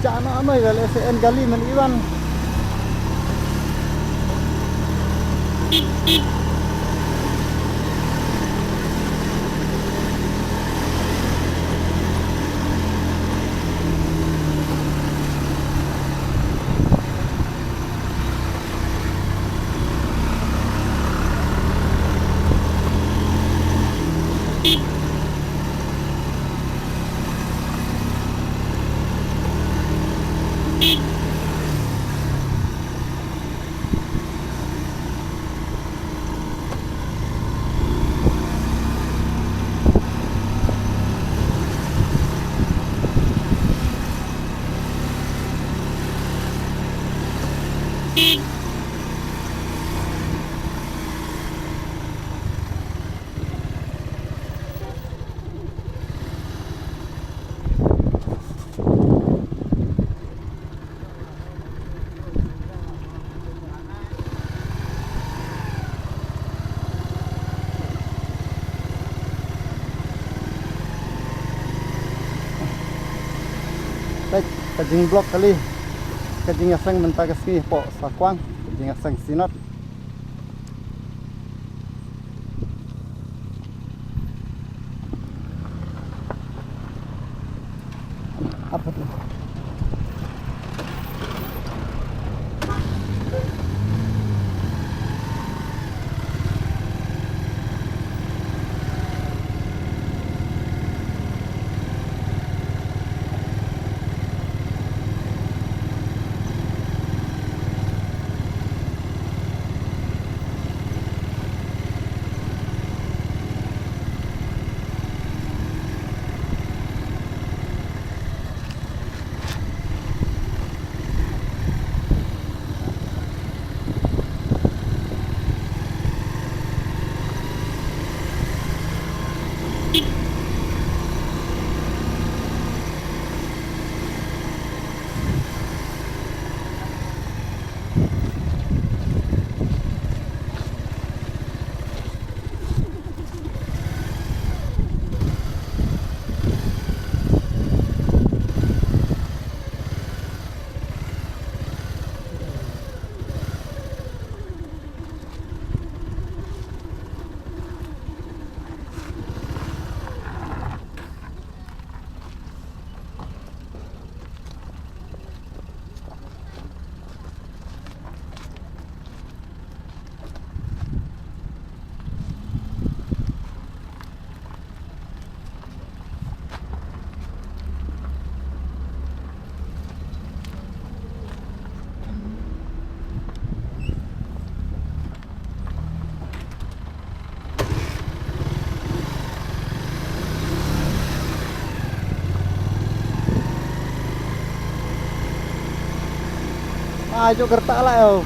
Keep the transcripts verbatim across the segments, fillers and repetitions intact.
Ano ano ya le se en gali men iwan. Peit ka jingblok kali ka jingïaseng mynta ka sngi hapoh Sakwang, ka jingïaseng Synod. Ai, jok gertak lah, yo.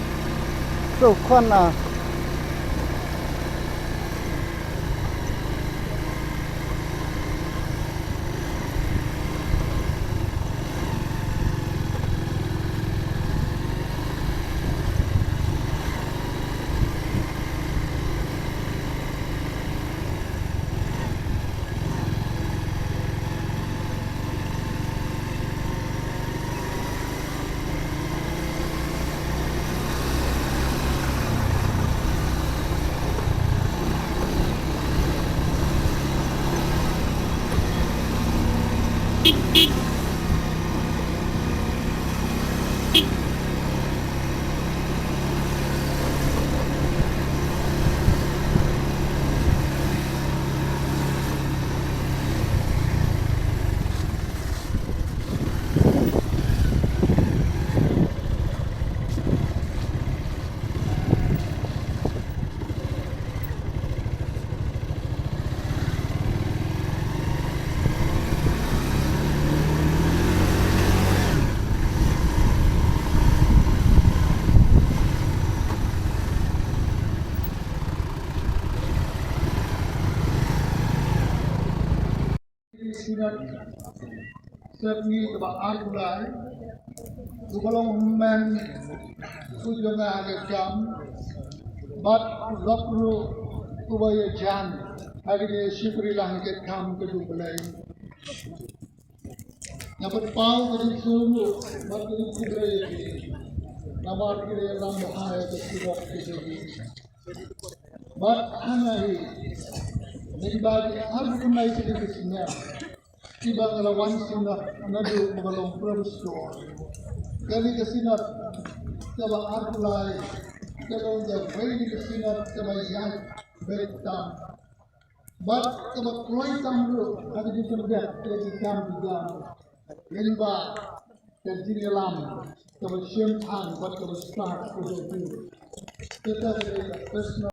Tuh, kon, ah. Synod Sepngi kaba arphew lai, uba long u hynmen u jong nga ha ka kam, bad u long ruh uba ïajan ha ka jingïashakri lang ha ka kam ka jong U Blei. Nga pynpaw ka jingsngewnguh bad ka jingkhublei ïa ki. Namar ki la ïalam bha ïa ka surok ka jong ngi. Bad hana hi, lyngba ki arphew khyndai tylli ki snem kiba nga la wan synod naduh ba nga long Privy Councillor. Kane ka synod kaba arphew lai ka long kawei na ki synod kaba ïaid beit tam bad kaba kloi tam ruh ha ka jingpynbeit ïa ki kam ki jam lyngba ka jingïalam kaba shemphang bad kaba stad ka jong ki. Kata ka dei ka personal